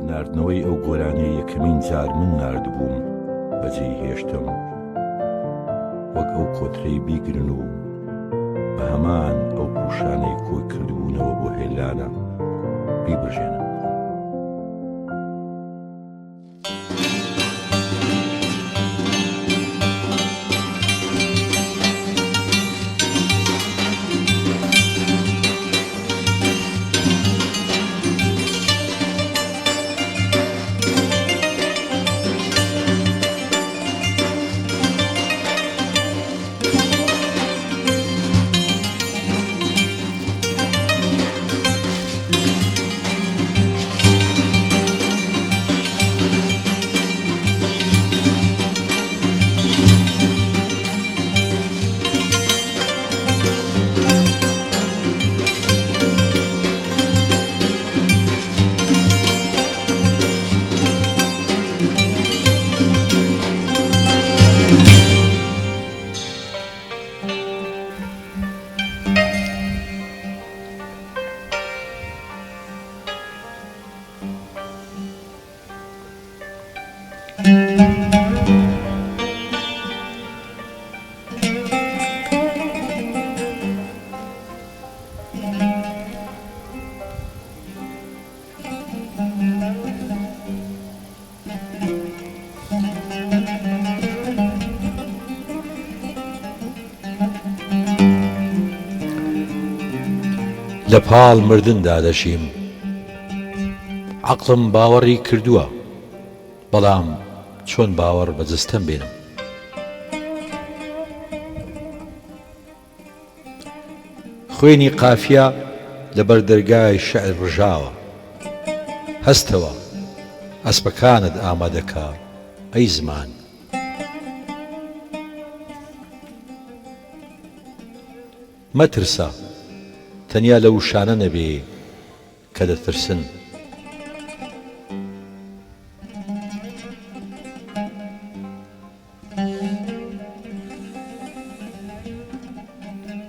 ناردنەوەی ئەو گۆرانیەی یەکەمین جار من ناردبووم بەجێی هێشتم وەک ئەو کۆترەی بیگرن و بە هەمان ئەو پوشانەی کۆی کردبوونەوە بۆ هێلانە بیبرژێنن. لە پاڵ مردندا دەژیم. عەقڵم باوەڕی کردووە، بەڵام چۆن باوەڕ بە جەستەم بێنم؟ خوێنی قافیە لە بەر دەرگای شیعر ڕژاوە. هەستەوە، ئەسپەکانت ئامادە کە، ئەی زمان. مەترسە، تەنیا لە وشانە نەبێ کە دەترسن.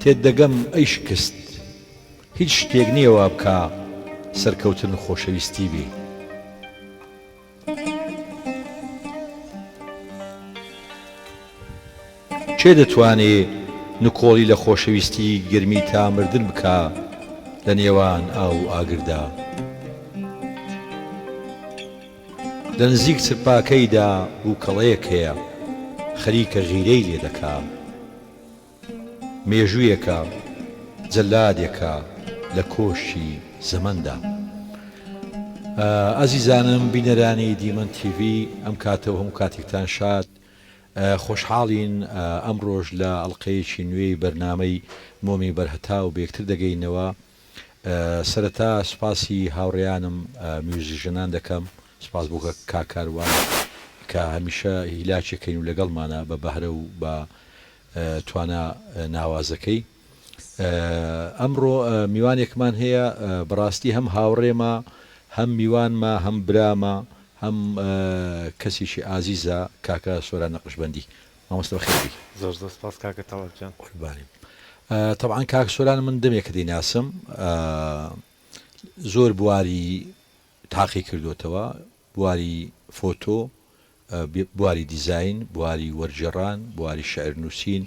تێت دەگەم ئەی شکست، هیچ شتێک نییە وا بکا سەرکەوتن خۆشەویستی بێ. کێ دەتوانێ نکۆڵی لە خۆشەویستی گەرمی تا مردن بکا لە نێوان ئاو و ئاگردا؟ لە نزیک چرپاکەیدا بووکەڵەیەک هەیە، خەریکە غیرەی لێ دەکا. مێژوویەکە، جەلادێکە لە کۆشکی زەمەندا. ئازیزانم بینەرانی دیمەن تیڤی، ئەم کاتە و هەموو کاتێکتان شاد. خۆشحاڵین ئەمڕۆش لە ئەڵقەیەکی نوێی بەرنامەی مۆمی بەرهەتاو بەیەکتر دەگەینەوە. سەرەتا سوپاسی هاوڕێیانم میوزیژەنان دەکەم، سوپاس بۆ کاک کاروان کە هەمیشە هیلاکێکەین و لەگەڵمانە بە بەهرە و بە توانا ناوازەکەی. ئەمڕۆ میوانێکمان هەیە بەڕاستی هەم هاوڕێمە هەم میوانمە هەم برامە هەم کەسێکی ئازیزە کاکە سۆران نەقشبەندی. مامۆستا بەخێر بێی. زۆر زۆر سپاس کاکە تەڵەت گیان. قوربانی. تەبعەن کاک سۆران من دەمێکە دەیناسم زۆر بواری تاقی کردوتەوە بواری فۆتۆ بواری دیزاین بواری وەرگێڕان بواری شعر نووسین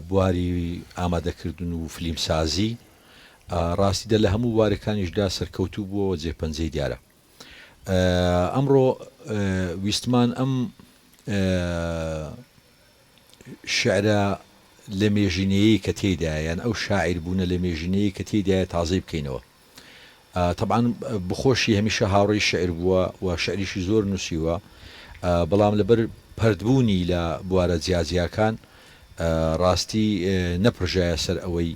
بواری ئامادەکردن و فلیمسازی ڕاستیدا لە هەموو بوارەکانیشدا سەرکەوتوو بووەوە جێپەنجەی دیارە ئەمڕۆ ویستمان ئەم شعرە لە مێژینەیەی کە تێیدایە یان ئەو شاعیر بوونە لە مێژینەیەی کە تێیدایە تازەی بکەینەوە تەبعەن بخۆشی هەمیشە هاوڕێی شعر بووە و شعریشی زۆر نووسیوە بەڵام لەبەر پەرتبوونی لە بوارە جیاجیاکان ڕاستی نەپڕژایە سەر ئەوەی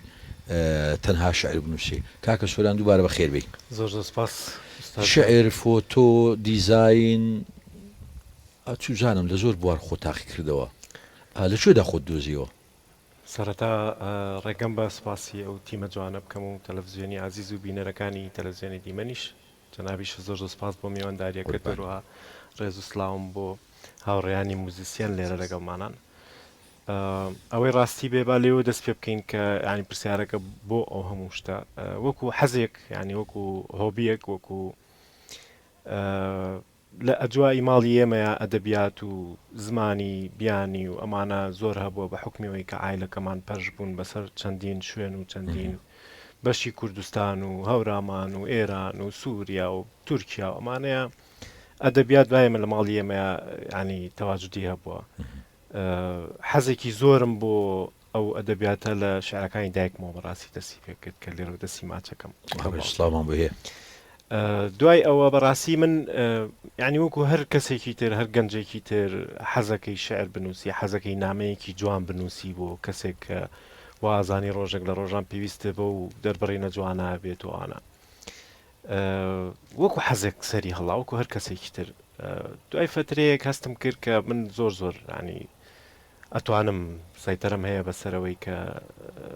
تەنها شعر بنووسێ. کاکە سۆران دووبارە بەخێر بێی. زۆر زۆر سپاس ئوستاد گیان. شعر، فۆتۆ، دیزاین، چوزانم لە زۆر بوار خۆت تاقی کردەوە. لە کوێدا خۆت دۆزیەوە؟ سەرەتا ڕێگەم بە سپاسی ئەو تیمە جوانە بکەم و تەلەفزیۆنی ئازیز و بینەرەکانی تەلەفزیۆنی دیمەنیش. جەنابیشت زۆر زۆر سپاس بۆ میوانداریەکەت، قوربان. هەروەها ڕێز و سلاوم بۆ هاوڕێیانی موزیسیەن لێرە لەگەڵمانان. ئەوەی ڕاستی بێ با لێوە دەست پێ بکەین کە ینی پرسیارەکە بۆ ئەو هەموو شتە وەکو حەزێک ینی وەکو hobby یەک وەکو. لە ئەجوای ماڵی ئێمەیا ئەدەبیات و زمانی بیانی و ئەمانە زۆر هەبووە بە حوکمی ئەوەی کە عایلەکەمان پەرش بوون بەسەر چەندین شوێن و چەندین بەشی کوردستان و هەورامان و ئێران و سووریا و تورکیا و ئەمانەیە ئەدەبیات بای ئێمە لە ماڵی ئێمەیا یانی تەواجودی هەبووە. حەزێکی زۆرم بۆ ئەو ئەدەبیاتە لە شعرەکانی دایکمەوە بەڕاستی دەستی پێکرد کە لێرەوە دەستی ماچەکەم سڵاومان بۆ هەیە. دوای ئەوە بەڕاستی من یعنی وەکو هەر کەسێکی تر هەر گەنجێکی تر حەزەکەی شعر بنووسی حەزەکەی نامەیەکی جوان بنووسی بۆ کەسێک کە وازانی ڕۆژێک لە ڕۆژان پێویستە بە و دەربڕینە جوانە بێت و ئەوانە وەکو حەزێک سەری هەڵا وەکو هەر کەسێکی تر دوای فترەیەک هەستم کرد کە من زۆر زۆر ینی ئەتوانم سەیتەرەم هەیە بەسەرەوەی کە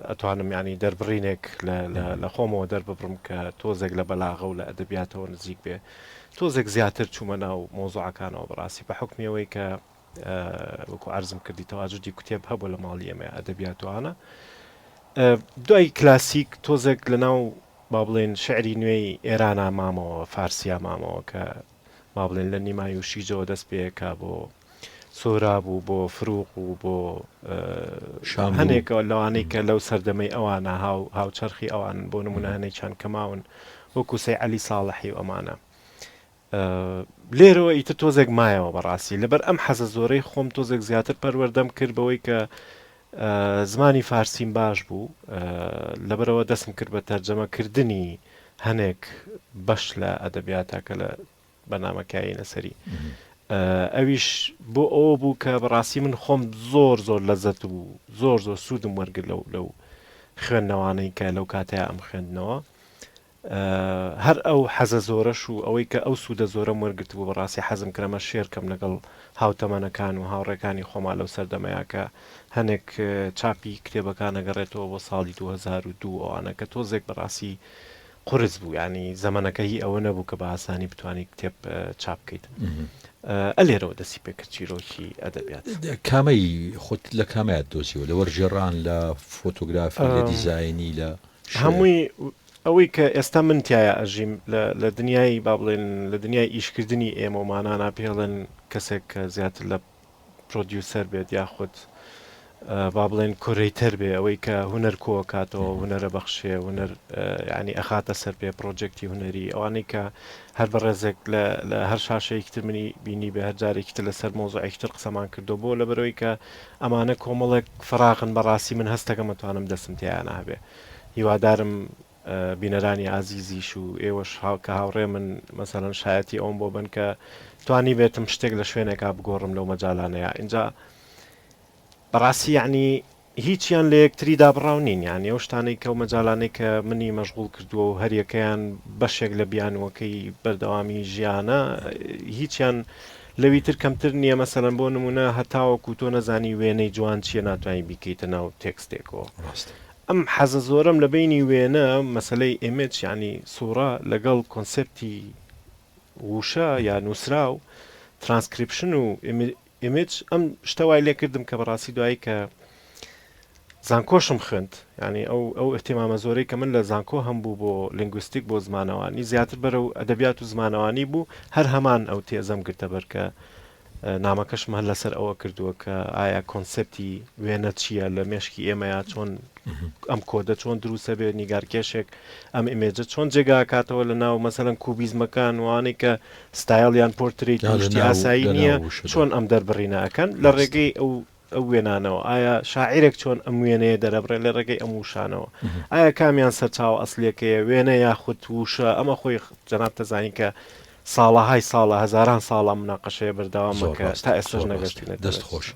ئەتوانم ینی دەربڕینێک لە خۆمەوە دەرببڕم کە تۆزێک لە بەلاغە و لە ئەدەبیاتەوە نزیک بێ تۆزێک زیاتر چوومە ناو مۆزوعەکانەوە بەڕاستی بە حکمیەوەی کە وەکو عەرزم کردی تەواجودی کتێب هەبوو لە ماڵی ئێمە ئەدەبیاتوانە دوای کلاسیک تۆزێک لە ناو با بڵێن شعری نوێی ئێرانا مامەوە فارسیا مامەوە کە با بڵێن لە نیمای و شیجەوە دەست پێکا بۆ سۆراب و بۆ فروق و بۆ هەنێکەوە لەوانەی کە لەو سەردەمەی ئەوانە هاو هاوچەرخی ئەوان بۆ نمونە هەنێکیان کەماون وەکو سەی عەلی ساڵحی و ئەمانە لێرەوە ئیتر تۆزێک مایەوە بەڕاستی لەبەر ئەم حەزە زۆرەی خۆم تۆزێک زیاتر پەروەردەم کرد بەوەی کە زمانی فارسیم باش بوو لەبەرەوە دەستم کرد بە تەرجەمەکردنی هەنێک بەش لە ئەدەبیاتە کە لە بەرنامەکایینە سەری ئەویش بۆ ئەوە بوو کە بەڕاستی من خۆم زۆر زۆر لەزەت و زۆر زۆر سوودم وەرگر لەو لەو خوێندنەوانەی کە لەو کاتەیە ئەم خوێندنەوە هەر ئەو حەزە زۆرەش و ئەوەی کە ئەو سوودە زۆرەم وەرگرتبوو بەڕاستی حەزم کرد ئەمە share کەم لەگەڵ هاوتەمەنەکان و هاوڕێکانی خۆما لەو سەردەمەیا کە هەنێک چاپی کتێبەکان ئەگەڕێتەوە بۆ ساڵی 2002 ئەوانە کە تۆزێک بەڕاستی قورس بوو یانی زەمەنەکە هی ئەوە نەبوو کە بە ئاسانی بتوانی کتێب چاپ بکەیت ئەلێرەوە دەستی پێکرد چیرۆکی ئەدەبیات. کامەی خۆت لە کامەیات دۆزیەوە لە وەرگێڕان لە فۆتۆگرافی لە دیزاینی لە شعر؟ هەمووی ئەوەی کە ئێستا من تیایا ئەژیم لە لە دنیای با بڵێن لە دنیای ئیشکردنی ئێمە و مانانا پێڵێن کەسێک کە زیاتر لە producer بێت یاخود با بڵێن curator بێ ئەوەی کە هونەر کۆکاتەوە هونەرە بەخشێ هونەر یعنی ئەخاتە سەر پێ پرۆجێکتی هونەری ئەوانەی کە هەر بەڕێزێک لە هەر شاشەیەکی تر منی بینی بێ هەر جارێکی تر لەسەر مۆزوعێکی تر قسەمان کردو بۆ لەبەرەوەی کە ئەمانە کۆمەڵێک فراغن بەڕاستی من هەستەکەم ئەتوانم دەستم تیایانە هەبێ هیوادارم بینەرانی ئازیزیش و ئێوەش کە هاوڕێ من مەسەلەن شایەتی ئەوم بۆ بن کە توانی بێتم شتێک لە شوێنێکا بگۆڕم لەو مەجالانەیە ئینجا بەڕاستی یعنی هیچیان لە یەکتری دابڕاو نین یعنی ئەو شتانەی کە و مەجالانەی کە منی مەشغوڵ کردووە و هەریەکەیان بەشێک لە بیانووەکەی بەردەوامی ژیانە هیچیان لەوی تر کەمتر نییە مەسەلەن بۆ نمونە هەتاوەکو تۆ نەزانی وێنەی جوان چییە ناتوانانی بیکەیتە ناو تێکستێکەوە ڕاستە. ئەم حەزە زۆرەم لە بەینی وێنە، مەسەلەی image یانی سوڕە لەگەڵ کۆنسێپتی ووشە یا نووسراو، ترانسکریپشن و image، ئەم شتە وای لێ کردم کە بەڕاستی دوایی کە زانکۆشم خوێند یانی ئەو ئەو ئیهتیمامە زۆرەی کە من لە زانکۆ هەم بوو بۆ linguistic بۆ زمانەوانی زیاتر بەرەو ئەدەبیات و زمانەوانی بوو هەر هەمان ئەو تێزەم گرتە بەر کە نامەکەشم هەر لەسەر ئەوە کردووە کە ئایا کۆنسێپتی وێنە چییە لە مێشکی ئێمەیا چۆن ئەم کۆدە چۆن دروستە بێت نیگارکێشێک ئەم image ە چۆن جێگاکاتەوە لە ناو مەسەلەن کوبیزمەکان وانەی کە ستایڵیان پۆرتریت و شتی ئاسایی نییە چۆن ئەم دەربڕینە ئەکەن لە ڕێگەی ئەو ئەو وێنانەوە ئایا شاعیرێک چۆن ئەم وێنەیە دەرەبڕێت لە ڕێگەی ئەم وشانەوە ئایا کامیان سەرچاوە ئەسلیەکەیە وێنە یاخود وشە ئەمە خۆی جەنابت دەزانی کە ساڵەهای ساڵە هەزاران ساڵە ئەم مناقەشەیە بەردەوامە زۆر کە ڕاستە تا ئێستەش زۆر ڕاستە نەگەشتوینەتە دەست نەتیجە. خۆش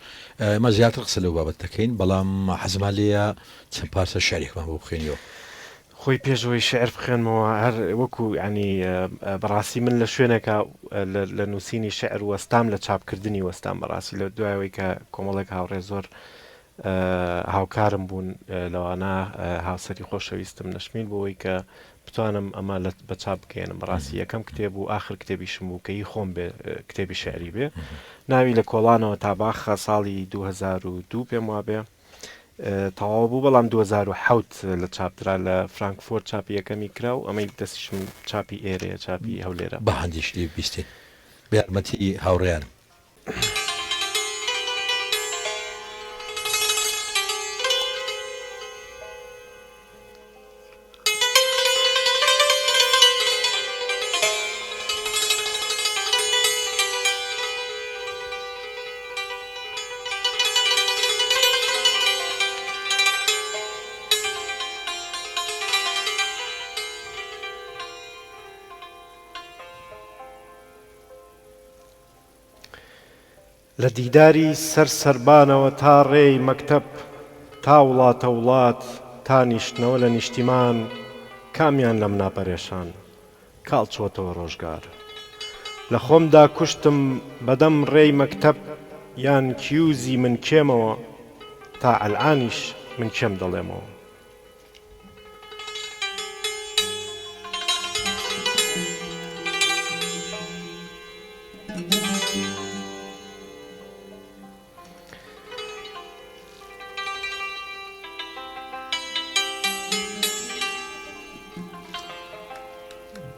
ئێمە زیاتر قسە لەو بابەت دەکەین بەڵام حەزمان لێیە چەند پارچە شعرێکمان بۆ بخوێنیەوە. خۆی پێش ئەوەی شعر بخوێنمەوە هەر وەکو یانی بەڕاستی من لە شوێنێکا لە نووسینی شعر وەستام لە چاپکردنی وەستام بەڕاستی لە دوای ئەوەی کە کۆمەڵێک هاوڕێ زۆر هاوکارم بوون لەوانە هاوسەری خۆشەویستم نەشمیل بۆ ئەوەی کە بتوانم ئەمە لە بە چاپ بگەیەنم بەڕاستی یەکەم کتێب و ئاخر کتێبیشم بوو کە هی خۆم بێ کتێبی شعری بێ ناوی لە کۆڵانەوە تا باخە ساڵی 2002 پێم وابێ. تەواو بوو بەڵام 2007 لە چاپ درا لە فرانکفۆرت چاپی یەکەمی کرا و ئەمەی دەستیشم چاپی ئێرەیە چاپی هەولێرە. با هەندێکی لێ ببیستین بە یارمەتی هاوڕێیانم. لە دیداری سەر سەربانەوە تا ڕێی مەکتەب، تا وڵاتە وڵات، تا نیشتنەوە لە نیشتیمان، کامیان لەمنا پەرێشان؟ کاڵ چۆتەوە ڕۆژگار. لە خۆمدا کوشتم بەدەم ڕێی مەکتەب یان کیوزی من کێمەوە، تا ئەلئانیش من کێم دەڵێمەوە.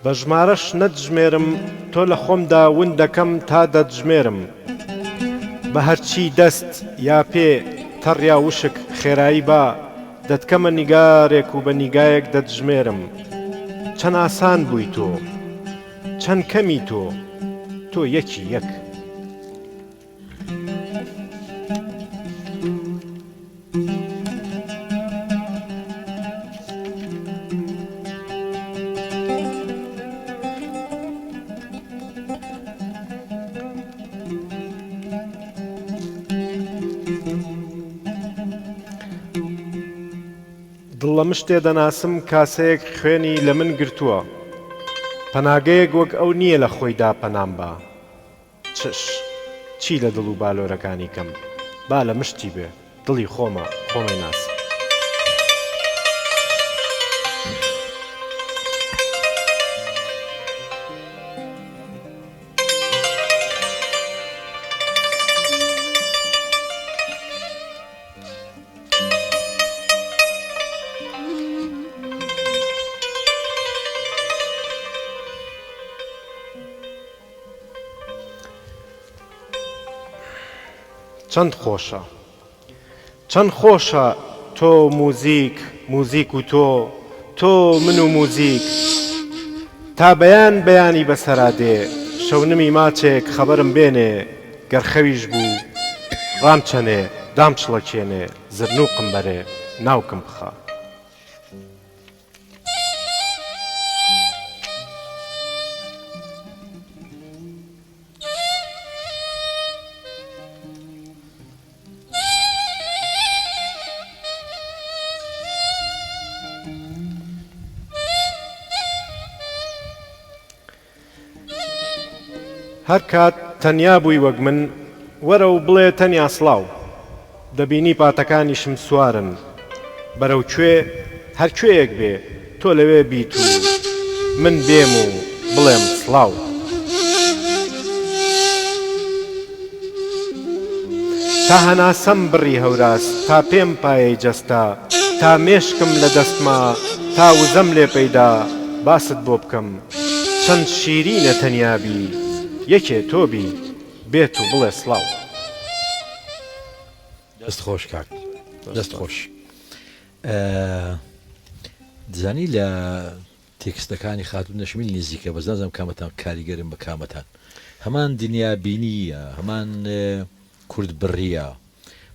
بە ژمارەش نەتژمێرم تۆ لە خۆمدا ون دەکەم تا دەتژمێرم بە هەرچی دەست یا پێ تەڕ یا وشک خێرایی با دەتکەمە نیگارێک و بە نیگایەک دەتژمێرم چەند ئاسان بووی تۆ چەند کەمی تۆ تۆ یەکی یەک. دڵ لە مشتێ دەناسم کاسەیەک خوێنی لە من گرتووە پەناگەیەک وەک ئەو نییە لە خۆیدا پەنام با. چش چی لە دڵ و بالۆرەکانی کەم با لە مشتی بێ دڵی خۆمە خۆمەی ناسم. چەند خۆشە چەند خۆشە تۆ و موزیک موزیک و تۆ تۆ و من و موزیک تا بەیان بەیانی بەسەرا دێ شەونمی ماچێک خەبەرم بێنێ گەر خەویش بوو ڕامچەنێ دامچڵەکێنێ زرنوقم بەرێ ناوکم بخا. هەر کات تەنیا بووی وەک من وەرە و بڵێ تەنیا سڵاو دەبینی پاتەکانیشم سوارن بەرەو کوێ هەر کوێیەک بێ تۆ لەوێ بیت و من بێم و بڵێم سڵاو. تا هەناسەم بڕی هەوراز تا پێم پایەی جەستە تا مێشکم لە دەستما تا وزەم لێ پەیدا باست بۆ بکەم چەند شیرینە تەنیا بی یەکێ تۆ بی بێت و بڵێ سڵاو. دەست خۆش کاک دەست خۆش دزانی لە تێکستەکانی خاتوو نەشمیل نزیکە بەس نازانم کامەتان کاریگەرن بە کامەتان هەمان دنیا بینییە هەمان کورد بڕیە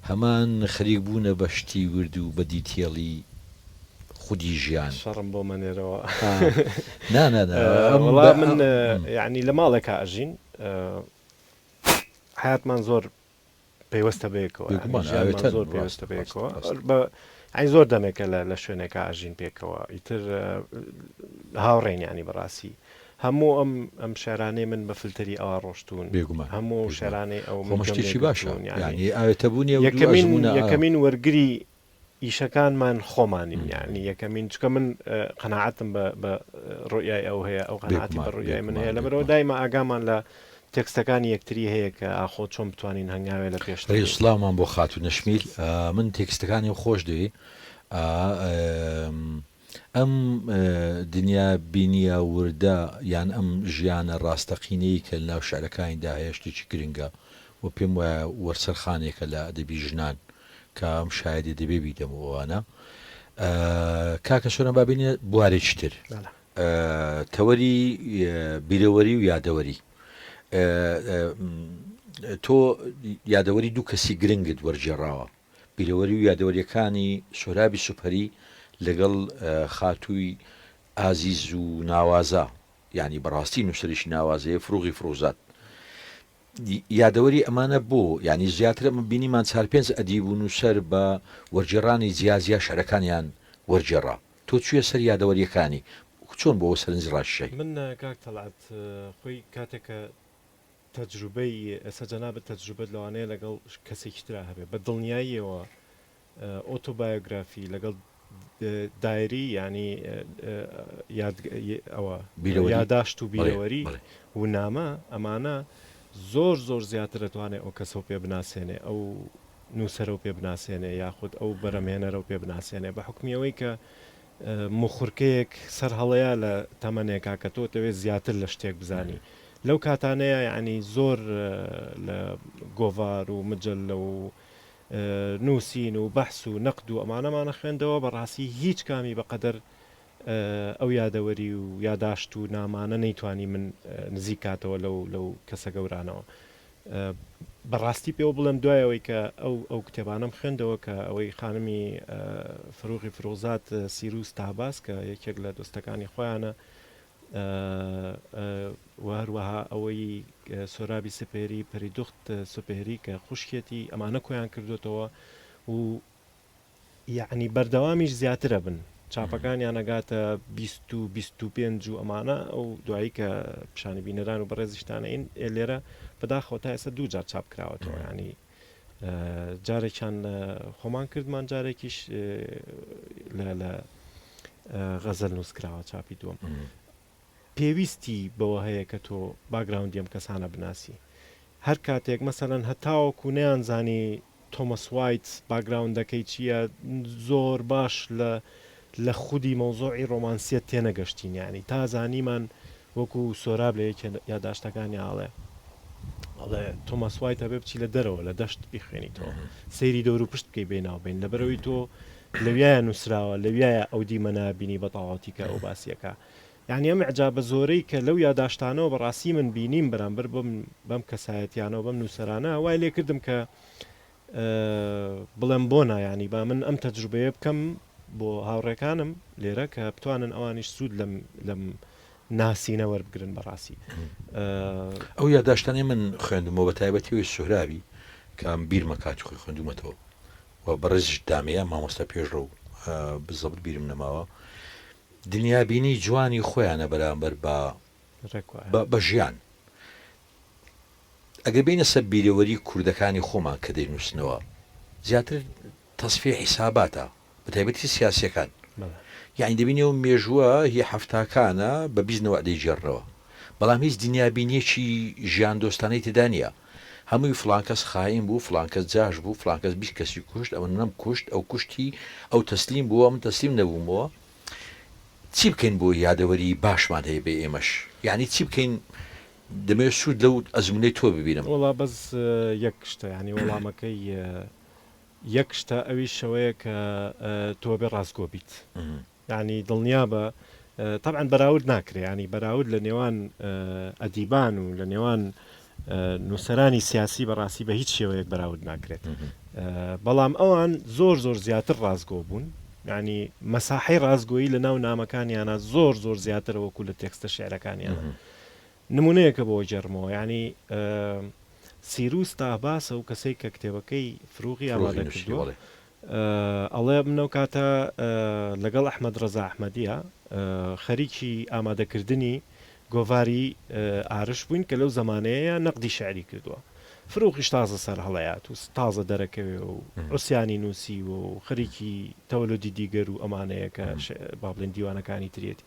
هەمان خەریک بوونە بە شتی ورد و بە دیتێڵی خودی ژیان. شەڕم بۆ مەنێرەوە. نا نا نا وەڵا من یانی لە ماڵێکا ئەژین حەیاتمان زۆر پەیوەستە بەیەکەوە بێگومان یانی ژیانمان ئاوێتەن زۆر ڕاست پەیوەستە ڕاست بەیەکەوە ڕاست. بە یانی زۆر دەمێکە لە لە شوێنێکا ئەژین پێکەوە ئیتر هاوڕێین یانی بەڕاستی هەموو ئەم ئەم شعرانەی من بە فلتەری ئەوا ڕۆشتوون بێگومان هەموو ئەو بێگومان شعرانەی ئەو خۆ من ئەمە گوێم لێ شتێکی باشە گرتوون یانی یانی ئاوێتەبوونی ئەو دوو یەکەمین ئەزموونە ئا. یەکەمین وەرگری ئیشەکانمان خۆمانین یانی یەکەمین چونکە من قەناعەتم بە بە ڕوئیای ئەو هەیە ئەو قەناعەتی بە بێگومان ڕوئیای من بێگومان هەیە لەبەرئەوە بێگومان. دایمە ئاگامان لە. تێکستەکانی یەکتری هەیە کە ئاخۆ چۆن بتوانین هەنگاوێ لە پێشتر ڕێز بێین. سڵاومان بۆ خاتوو نەشمیل من تێکستەکانیم خۆش دەوێ ئەم دنیا بینیە وردە یان ئەم ژیانە ڕاستەقینەی کە لەناو شعرەکانیدا هەیە شتێکی گرنگە و پێم وایە وەرچەرخانێکە لە ئەدەبی ژنان کە ئەم شایەدی دەبێ بیدەم و ئەوانە کاکە سۆران با بینە بوارێکی تر تەوەری بیرەوەری و یادەوەری تۆ یادەوەری دوو کەسی گرنگت وەرگێڕاوە بیرەوەری و یادەوەریەکانی سۆرابی سوپەری لەگەڵ خاتووی ئازیز و ناوازە یعنی بەڕاستی نووسەرێکی ناوازەیە فروغی فروزاد یادەوەری ئەمانە بۆ یانی زیاتر ئەمە بینیمان چار پێنج ئەدیب و نووسەر بە وەرگێڕانی جیا جیا شعرەکانیان وەرگێڕا تۆ چویە سەر یادەوەریەکانی چۆن بۆ سەرنج ڕاکیشای؟ من کاک تەڵعەت خۆی کاتێک کە تەجروبەی ئێستا جەنابت تەجروبەت لەوانەیە لەگەڵ کەسێکی ترا هەبێ بە دڵنیاییەوە ئۆتۆبایۆگرافی لەگەڵ diary یانی ئەوە یاداشت و بیرەوەری و نامە ئەمانە زۆر زۆر زیاتر دەتوانێت ئەو کەسەو پێ بناسێنێ ئەو نووسەرەو پێ بناسێنێ یاخود ئەو بەرەمهێنەرەو پێ بناسێنێ بە حوکمی ئەوەی کە موخورکەیەک سەر هەڵەیە لە تەمەنێکا کە تۆ دەوێت زیاتر لە شتێک بزانی لەو کاتانەیە یعنی زۆر لە گۆڤار و مجلە و نووسین و بەحس و نەقد و ئەمانەمانە خوێندەوە، بەڕاستی هیچ کامی بەقەدەر ئەو یادەوەری و یاداشت و نامانە نەیتوانی من نزیک کاتەوە لەو لەو کەسە گەورانەوە. بەڕاستی پێوە بڵێم دوای ئەوەی کە ئەو ئەو کتێبانەم خوێندەوە کە ئەوەی خانمی فروغی فروغزاد سیروس تاباز کە یەکێک لە دۆستەکانی خۆیانە و هەروەها ئەوەی سۆرابی سپێری، پەریدوخت سپێهری کە خوشکێتی، ئەمانە کۆیان کردووەتەوە و یەعنی بەردەوامیش زیاتر ئەبن، چاپەکانیان ئەگاتە 20 و 25 و ئەمانە، ئەو دوایی کە پیشانی بینەران و بەڕێزیشتان ئەین، ئێ لێرە بەداخەوە تا ئێستا دوو جار چاپ کراوەتەوە، یەعنی جارێکیان خۆمان کردمان جارێکیش لە لە غەزەل نووس کراوە چاپی دووەم. پێویستی بەوە هەیە کە تۆ باگراوندی ئەم کەسانە بناسی. هەر کاتێک مەسەلەن هەتاوەکو نەیانزانی تۆمەس وایت باگراوندەکەی چییە زۆر باش لە لە خودی مەوزوعی ڕۆمانسیەت تێنەگەشتین یانی تا زانیمان وەکو سۆراب لە یەکێ یاداشتەکانیا ئەڵێ ئەڵێ تۆماس وایت ئەبێ بچی لە دەرەوە لە دەشت بیخوێنیتەوە سەیری دەور و پشت بکەی بیناوبین لەبەرەوەی تۆ لەویایە نووسراوە لەویایە ئەو دیمەنە بینی بە تەواوەتی کە ئەو باسیەکە یانی ئەم ئیعجابە زۆرەی کە لەو یاداشتانەوە بەڕاستی من بینیم بەرامبەر بەم بەم کەسایەتیانەوە بەم نووسەرانە وای لێکردم کە بڵێم بۆ نا یانی با من ئەم تەجروبەیە بکەم بۆ هاوڕێکانم لێرە کە بتوانن ئەوانیش سوود لەم لەم ناسینە وەربگرن بەڕاستی. ئەو یاداشتانەی من خوێندمەوە بە تایبەتی ئەوی سوهرابی کە بیرمە کاتی خۆی خوێندوومەتەوە و بەڕێزیش دامەیە مامۆستا پێشڕەو بزەبت بیرم نەماوە دنیابینی جوانی خۆیانە بەرامبەر بە بە ژیان ئەگەر بێینە سەر بیرەوەری کوردەکانی خۆمان کە دەینووسنەوە زیاتر تەسفیە حیساباتە بە تایبەتی سیاسیەکان یانی دەبینی ئەو مێژووە هی حەفتاکانە بە 20 نەوە دەیگێڕنەوە بەڵام هیچ دنیابینیەکی ژیان دۆستانەی تێدا نییە هەمووی فڵان کەس خاین بوو فڵان کەس جاش بوو فڵان کەس 20 کەسی کوشت ئەوە نەم کوشت ئەو کوشتی ئەو تەسلیم بووە من تەسلیم نەبوومەوە چی بکەین بۆ یادەوەری باشمان هەیە بێ ئێمەش یعنی چی بکەین دەمەوێت سوود لەو ئەزموونەی تۆ ببینم. وەڵا بەس یەک شتە یانی وەڵامەکەی یەک شتە ئەویش ئەوەیە کە تۆ ئەبێ ڕاستگۆ بیت یانی دڵنیابە تەبعەن بەراورد ناکرێ یانی بەراورد لە نێوان ئەدیبان و لە نێوان نووسەرانی سیاسی بەڕاستی بە هیچ شێوەیەک بەراورد ناکرێت بەڵام ئەوان زۆر زۆر زیاتر ڕاستگۆ بوون یانی مەساحەی ڕاستگۆیی لە ناو نامەکانیانە زۆر زۆر زیاترە وەکو لە تێکستە شیعرەکانیانە. نمونەیەکە بۆ گێڕمەوە یانی سیروس تاهباس ئەو کەسەی کە کتێبەکەی فروغی ئامادە کردووە ئەڵێ من ئەو کاتە لەگەڵ ئەحمەد ڕەزا ئەحمەدیە خەریکی ئامادەکردنی گۆڤاری ئارش بووین کە لەو زەمانەیە نەقدی شعری کردووە فروغیش تازە سەر هەڵەیات و تازە دەرەکەوێ و عوسیانی نووسیوە و خەریکی تەوەلۆدی دیگەر و ئەمانەیە کە با بڵێن دیوانەکانی تریەتی.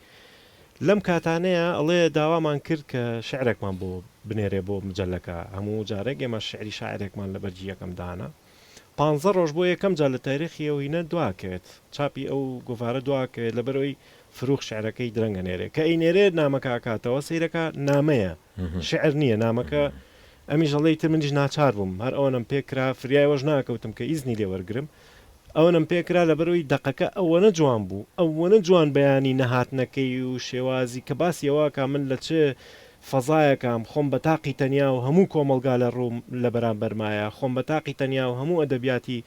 لەم کاتانەیا ئەڵێ داوامان کرد کە شیعرێکمان بۆ بنێرێ بۆ مجەلەکە، هەموو جارێک ئێمە شیعری شاعیرێکمان لە بەرگی یەکەم دانا. پانزە ڕۆژ بۆ یەکەم جار لە تاریخی ئەو هینە دواکەوێت، چاپی ئەو گۆڤارە دواکەوێت لەبەرئەوەی فروغ شیعرەکەی درەنگ ئەنێرێ. کە ئەینێرێ نامەکە ئەکاتەوە سەیرەکا نامەیە شیعر نییە نامەکە، ئەمیش ئەڵێ ئیتر منیش ناچار بووم هەر ئەوەنەم پێ کرا فریای ئەوەش ناکەوتم کە ئیزنی لێ وەرگرم ئەوەنەم پێ کرا لەبەرئەوەی دەقەکە ئەوەنە جوان بوو ئەوەنە جوان بەیانی نەهاتنەکەی و شێوازی کە باسی ئەوە ئەکا من لە چ فەزایەکام خۆم بە تاقی تەنیا و هەموو کۆمەڵگا لە ڕووم لە بەرامبەرمایە خۆم بە تاقی تەنیا و هەموو ئەدەبیاتی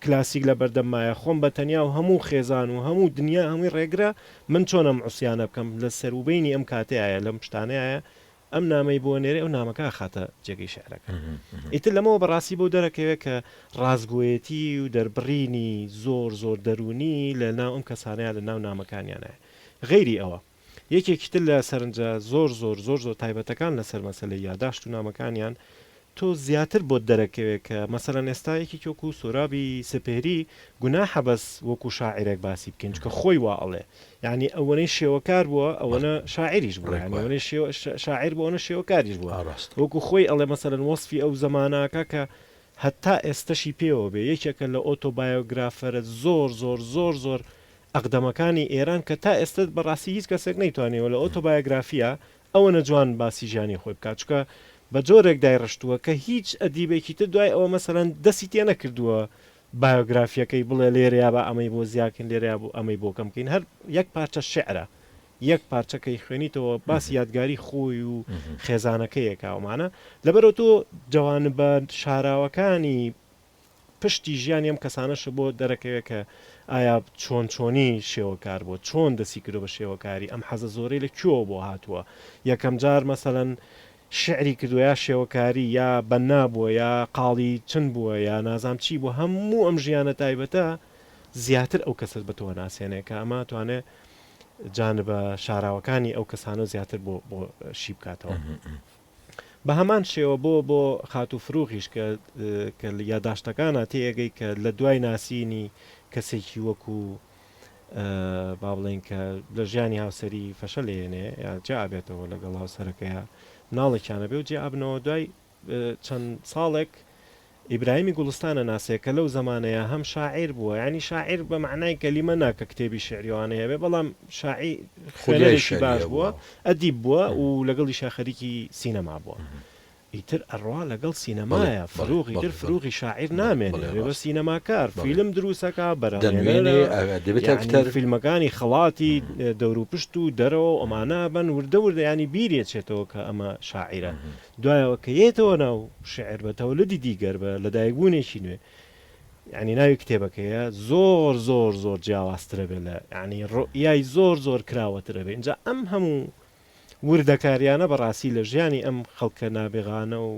کلاسیک لە بەردەممایە خۆم بە تەنیا و هەموو خێزان و هەموو دنیا هەمووی ڕێگرە من چۆن ئەم عوسیانە بکەم لە سەروبەینی ئەم کاتەیایە لەم شتانەیایە ئەم نامەی بۆ نێرێ ئەو نامەکە ئەخاتە جێگەی شیعرەکە. ئیتر لەمەوە بەڕاستی بۆ دەرەکەوێ کە ڕاستگۆیەتی و دەربڕینی زۆر زۆر دەروونی لە ناو ئەم کەسانەیا لە ناو نامەکانیانایە. غەیری ئەوە یەکێکی تر لە سەرنجە زۆر زۆر زۆر زۆر تایبەتەکان لەسەر مەسەلەی یاداشت و نامەکانیان تۆ زیاتر بۆت دەرەکەوێ کە مەسەلەن ئێستا یەکێکی وەکو سۆرابی سپێهری گوناحە بەس وەکو شاعیرێک باسی بکەین چونکە خۆی وا ئەڵێ یانی ئەوەنەی شێوەکار بووە ئەوەنە شاعیریش بووە یانی ئەوەنەی شێوە شاعیر بووە ئەوەنە شێوەکاریش بووە وەکو خۆی ئەڵێ مەسەلەن وەسفی ئەو زەمانە ئەکا کە هەتا ئێستەشی پێوە بێ یەکێکە لە ئۆتۆبایۆگرافەرە زۆر زۆر زۆر زۆر ئەقدەمەکانی ئێران کە تا ئێستە بەڕاستی هیچ کەسێک نەیتوانیوە لە ئۆتۆبایۆگرافیا ئەوەنە جوان باسی ژیانی خۆی بکات چونکە بە جۆرێک دایڕشتووە کە هیچ ئەدیبێکی تر دوای ئەوە مەسەلەن دەستی تێ نەکردووە بایۆگرافیەکەی بڵێ لێرەیا با ئەمەی بۆ زیا کەین لێرەیا بۆ ئەمەی بۆ کەم کەین هەر یەک پارچە شیعرە یەک پارچە کە ئەیخوێنیتەوە باسی یادگاری خۆی و خێزانەکەی ئەکا ئەومانە لەبەرئەوە تۆ جەوانبە شاراوەکانی پشتی ژیانی ئەم کەسانەشە بۆ دەرەکەوێ کە ئایا چۆن چۆنی شێوەکار بووە، چۆن دەستی کردووە بە شێوەکاری، ئەم حەزە زۆرەی لە کوێوە بۆ هاتووە، یەکەم جار مەسەلەن شیعری کردووە یا شێوەکاری یا بەننا بووە یا قاڵی چن بووە یا نازام چی بووە، هەموو ئەم ژیانە تایبەتە زیاتر ئەو کەسەت بە تۆ ناسێنێ کە ئەمە توانێ جانبە شاراوەکانی ئەو کەسانە زیاتر بۆ بۆ شی بکاتەوە. بە هەمان شێوە بۆ بۆ خاتوو فروغیش کە کە لە یاداشتەکانا تێئەگەی کە لە دوای ناسینی کەسێکی وەکوو با بڵێین کە لە ژیانی هاوسەری فەشەل ئەیەنێ یا جیا ئەبێتەوە لەگەڵ هاوسەرەکەیا مناڵێکیان ئەبێ و جیا ئەبنەوە دوای چەند ساڵێک ئیبراهیمی گوڵستان ئەناسێ کە لەو زەمانەیا هەم شاعیر بووە یانی شاعیر بە مەعنای کەلیمە نا کە کتێبی شیعری ئەوانەی هەبێ بەڵام شاعی خولیای خوێنەرێکی شیعری باش هەبووە. بووە ئەدیب بووە و لەگەڵیشا خەریکی سینەما بووە ئیتر ئەڕوا لەگەڵ بەڵێ سینەمایا بەڵێ فروغ ئیتر بەڵێ بەڵێ فروغی شاعیر بەڵێ نامێنێ بەڵێ ئەبێ بە ڕاستە سینەماکار بەڵێ فیلم دروست ئەکا دەنوێنێ بەرهەمهێنەرە ئە دەبێتە یانی ئەکتەر. فیلمەکانی خەڵاتی دەوروپشت و دەرەوە و ئەمانە ئەبەن وردە وردە یانی بیری ئەچێتەوە کە ئەمە شاعیرە دوایەوە کە یەتەوە ناو شیعر بە تەولدی دیگەر بە لەدایکبوونێکی نوێ یعنی ناوی کتێبەکەیە زۆر زۆر زۆر جیاوازترە بێ لە یعنی ڕۆیای زۆر زۆر کراوەترە بێ اینجا ئەم هەموو وردەکاریانە بەڕاستی لە ژیانی ئەم خەڵکە نابغانە و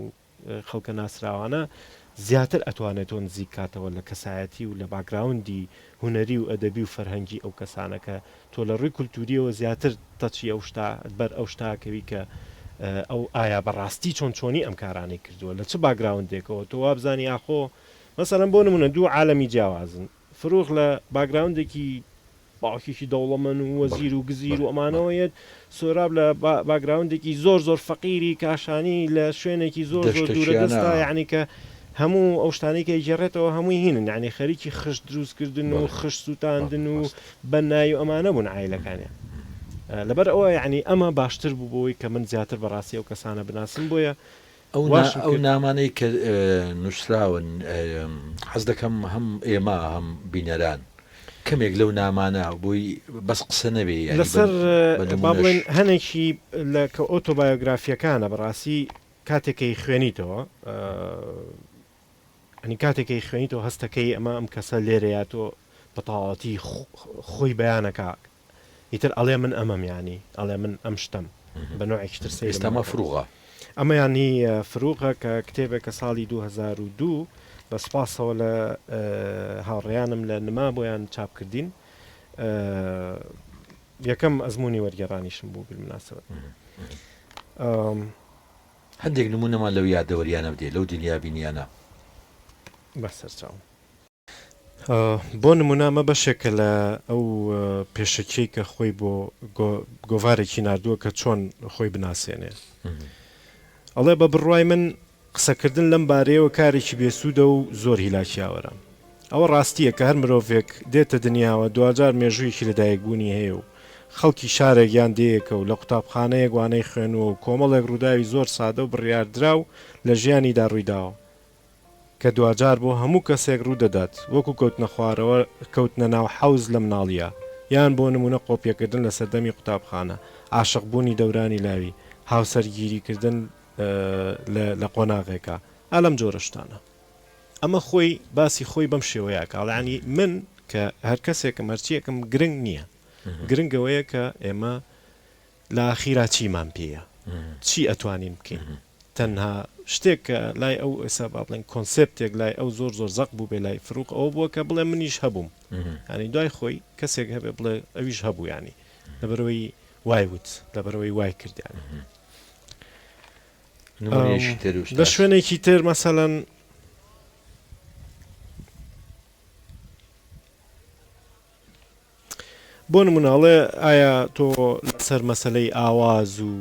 خەڵکە ناسراوانە زیاتر ئەتوانێت تۆ نزیک کاتەوە لە کەسایەتی و لە باکگراوندی هونەری و ئەدەبی و فەرهەنگی ئەو کەسانە کە تۆ لە ڕووی کولتووریەوە زیاتر تەچی ئەو شتە بەر ئەو شتە ئەکەوی کە ئەو ئایا بە ڕاستی چۆن چۆنی ئەم کارانەی کردووە لە چ باکگراوندێکەوە تۆ وابزانی ئاخۆ مەسەلەن بۆ نموونە دوو عالەمی جیاوازن فروغ لە باکگراوندێکی باوکێکی دەوڵەمەن و وەزیر و گزیر و ئەمانەوە یەت، سۆراب لە باکگراوندێکی زۆر زۆر فەقیری کاشانی لە شوێنێکی زۆر زۆر دوورە دەستا یەعنی کە هەموو ئەو شتانەی کە ئەیگێڕێتەوە هەمووی هینن یەعنی خەریکی خشت دروست کردن و خشت سووتاندن و بەنایی و ئەمانە بوون عایلەکانیان لەبەر ئەوە یەعنی ئەمە باشتر بوو بۆی کە من زیاتر بەڕاستی ئەو کەسانە بناسم بۆیە ئەو واشم ئەو کرد. نامانەی کە نووسراون حەز دەکەم هەم ئێمە هەم بینەران کەمێک لەو نامانە بۆی بەس قسە نەبێ یانی لەسەر بە با نموونەش. بڵێین هەنێکی لە کە ئۆتۆبایۆگرافییەکانە بەڕاستی کاتێک کە ئەیخوێنیتەوە یانی کاتێک کە ئەیخوێنیتەوە هەست دەکەی ئەمە ئەم کەسە لێرەیە تۆ بە تەواوەتی خۆی بەیان ئەکا ئیتر ئەڵێ من ئەمەم یانی ئەڵێ من ئەم شتەم بە نۆعێکی تر سەیرم ئێستا ئەمە مەکە. فروغە. ئەمەیان هی فروغە کە کتێبێکە ساڵی 2002 بە سوپاسەوە لە هاوڕێیانم لە نما بۆیان چاپ کردین. یەکەم ئەزموونی وەرگێڕانیشم بوو بالمناسبە. هەندێک نموونەمان لەو یادەوەریانە بدەی، لەو دنیابینیانە. بەسەرچاوم. بۆ نموونە ئەمە بەشێکە لە ئەو پێشەکیەی کە خۆی بۆ گۆڤارێکی ناردووە کە چۆن خۆی بناسێنێ. ئەڵێ بە بڕوای من قسەکردن لەم بارەیەوە کارێکی بێسوودە و زۆر هیلاکیاوەرە. ئەوە ڕاستییە کە هەر مرۆڤێک دێتە دنیاوە دواجار مێژوویەکی لەدایکبوونی هەیە و خەڵکی شارێک یان دێیەکە و لە قوتابخانەیەک وانەی خوێنووە و کۆمەڵێک ڕووداوی زۆر سادە و بڕیاردراو لە ژیانیدا ڕوویداوە کە دواجار بۆ هەموو کەسێک ڕوودەدات وەکو کەوتنەخوارەوە کەوتنە ناو حەوز لە مناڵییا یان بۆ نموونە قۆپیەکردن لە سەردەمی قوتابخانە، عاشقبوونی دەورانی لاوی، هاوسەرگیریکردن لە لە قۆناغێکا ئا لەم جۆرە شتانە. ئەمە خۆی باسی خۆی بەم شێوەیە ئەکا ئەڵێ یانی من کە هەر کەسێکم هەرچیەکم گرنگ نییە گرنگ ئەوەیە کە ئێمە لە ئاخیرا چیمان پێیە چی ئەتوانین بکەین تەنها شتێک کە لای ئەو ئێستا با بڵێن کۆنسێپتێک لای ئەو زۆر زۆر زەق بوو بێ لای فروق ئەوە بووە کە بڵێ منیش هەبووم یانی دوای خۆی کەسێک هەبێ بڵێ ئەویش هەبوو یانی لەبەرەوەی وای وت لەبەرەوەی وای کرد یانی نمونەیەکی تر لە ئوستاز. شوێنێکی تر مەسەلەن بۆ نمونە ئەڵێ ئایا تۆ لەسەر مەسەلەی ئاواز و